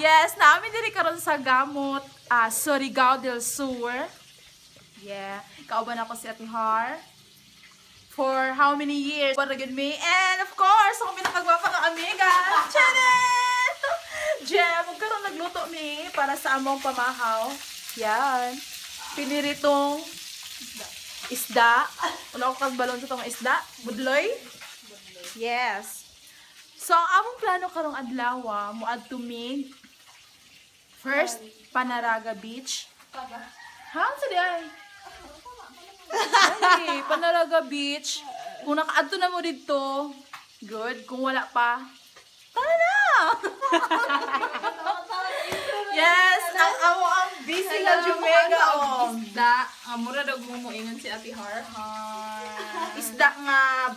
Yes, naa mi diri karon sa Gamot, Surigao del Sur. Yeah, kauban ako si Ate Har. For how many years? What gyud me? And of course, akong pinakagwapa nga amiga, Janet! Jem, ug karon nagluto mi para sa among pamahaw. Yan. Piniritong isda. Wala ko kagbalon sa tong isda. Budloy? Yes. So, ang among plano karong adlaw, moadto mi first, Panaraga Beach. Ha? Sa di ay? Ay, Panaraga Beach. Kung nakaadto na mo dito, good. Kung wala pa, tara na! Yes, ang amo ang busy na Jumega. Oh. Isda. Mura daw gumuingon si Ate Har. Isda nga.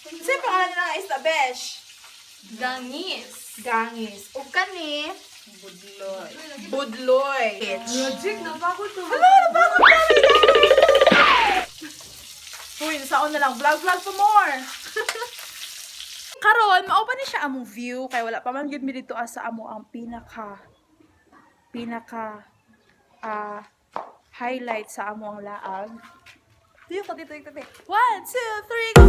Sino pangalan nila nga isda, Besh? Gangis. Gangis. Ug kani, Budloy. Budloy. Logic, napagod to. Hala, napagod na! Uy, saon na lang. Vlog, vlog pa more! Karon, mao pa ni siya among view kay wala pa man gyud mi dito sa amo ang pinaka pinaka highlight sa amo ang laag. Tuyo ko dito, dito, dito. One, two, three, go!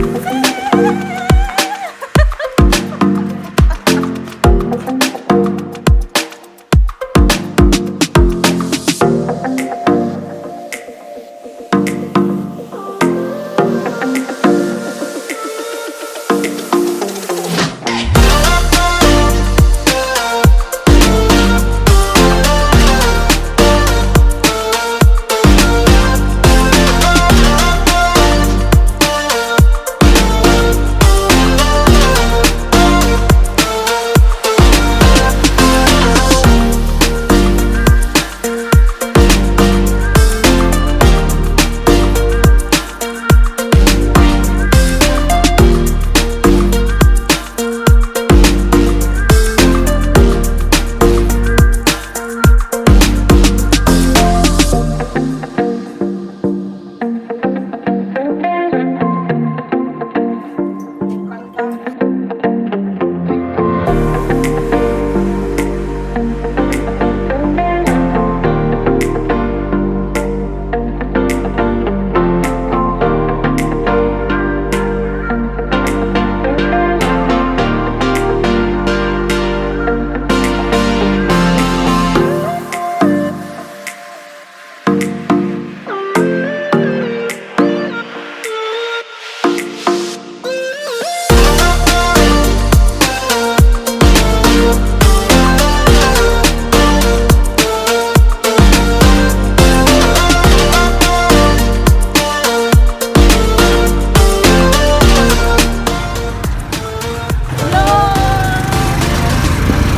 Hello!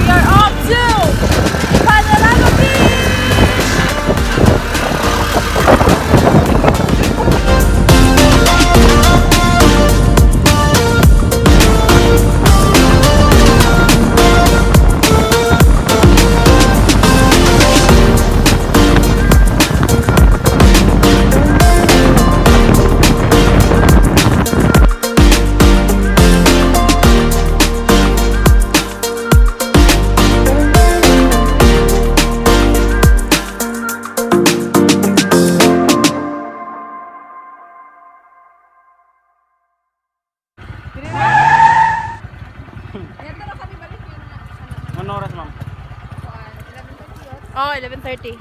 We are off to Panorama Beach! Ano oras, ma'am? Oh, 11:30.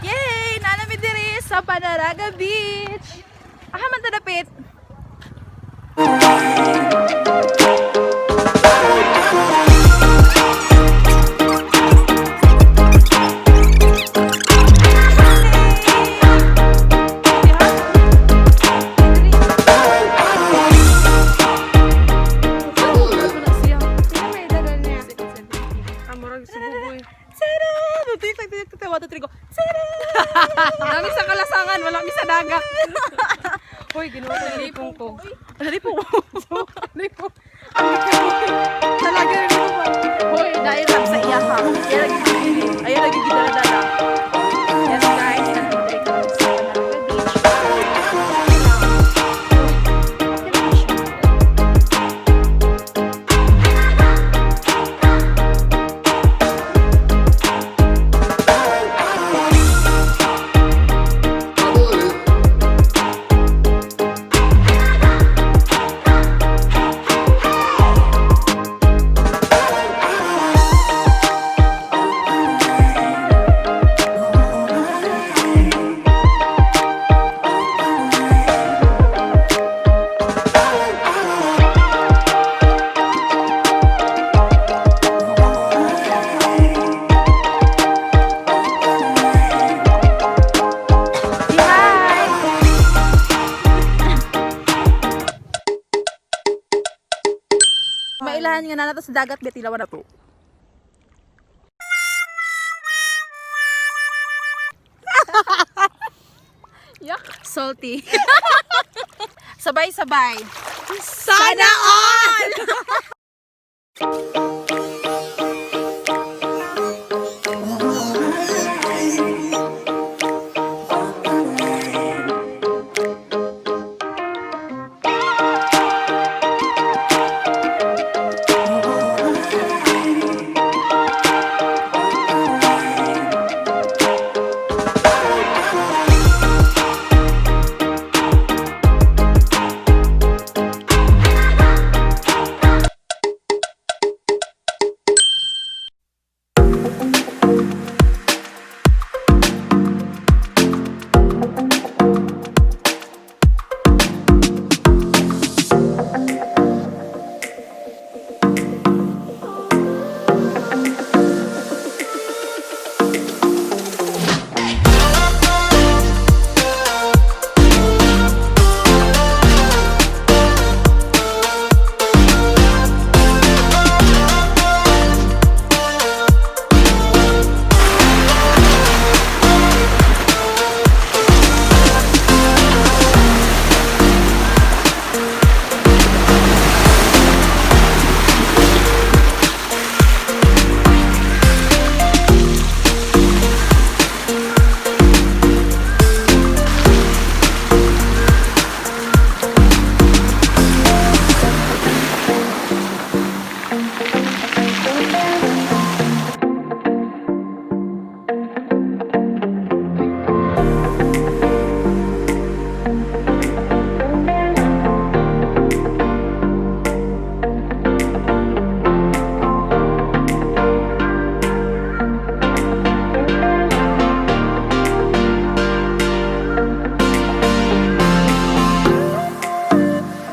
Yay! Naa mi diri sa Panaraga Beach. Aha man ta dapit. Murag sububoy. Tada! Tuyok, tuyok, tuyok, one, two, three, go. Tada! Dami sa kalasangan, wala mi sa dagat. Hoy, ginawa ko lipong ko. Dali po. Lipong. Talaga rin ko ba? Hoy, dahil lang sa iya ha. Ayan lagi ayan lagi gidala-dala. Yes guys, nandito kami sa Panaraga Beach. Ulan nga naa na to sa dagat, be, tilawan na to. Yak. Salty. Sabay-sabay. Sana all!